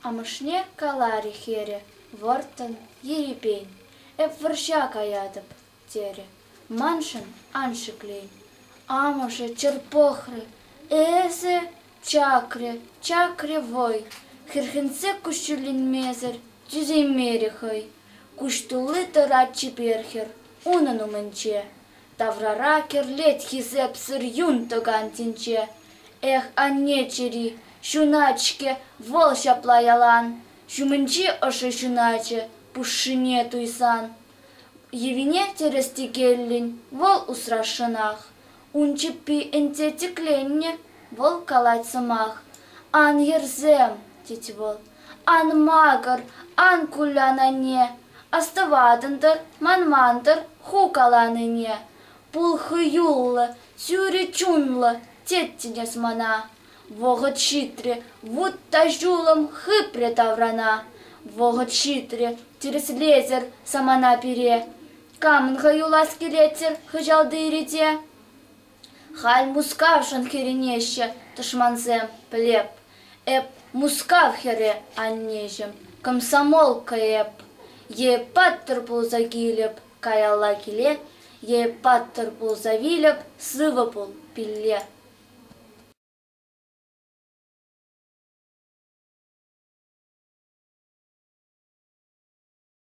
Амӑшне каларӗ хӗрӗ вӑрттӑн, ерипен: «Эп вӑрҫа каятӑп», терӗ. «Маншӑн ан шиклен». Амӑшӗ чӗр пӑхрӗ: «Эсӗ?» Чакрӗ, чакрӗ вӑй. Хӗрхенсе куҫҫульленмесӗр тӳсеймерӗ хӑй. Куҫ тулли тӑрать чипер хӗр унӑн умӗнче. Таврара кӗрлет хисепсӗр юн тӑкан тӗнче. Эх, анне чӗри, ҫунать-ҫке вӑл ҫапла ялан. Ҫумӗнчи ӑшӑ ҫуначӗ пушшине туйсан. Йӑвине тӗрӗс-тӗкеллӗн вӑл усрасшӑнах. Ун чӗппи ӗнтӗ тӗкленнӗ, вӑл калать сӑмах: «Ан йӗрсем», тет вӑл, «ан макӑр, ан кулян, анне, астӑватӑн-тӑр, манман-тӑр ху каланине. Пул хӑюллӑ, тӳрӗ чунлӑ, теттӗн эс мана. Вӑхӑт ҫитрӗ, вут та ҫулӑм хыпрӗ таврана. Вӑхӑт ҫитрӗ, тӗрӗслесӗр самана пире. Камӑн-ха юлас килет-тӗр хыҫалти рете? Халь Мускавшӑн хӗрӗнеҫҫӗ тӑшмансем, пӗлеп. Эп Мускав хӗрӗ, аннеҫӗм, комсомолка эп. Е паттӑр пулса килӗп каялла киле, е паттӑр пулса вилӗп, сывӑ пул, пилле.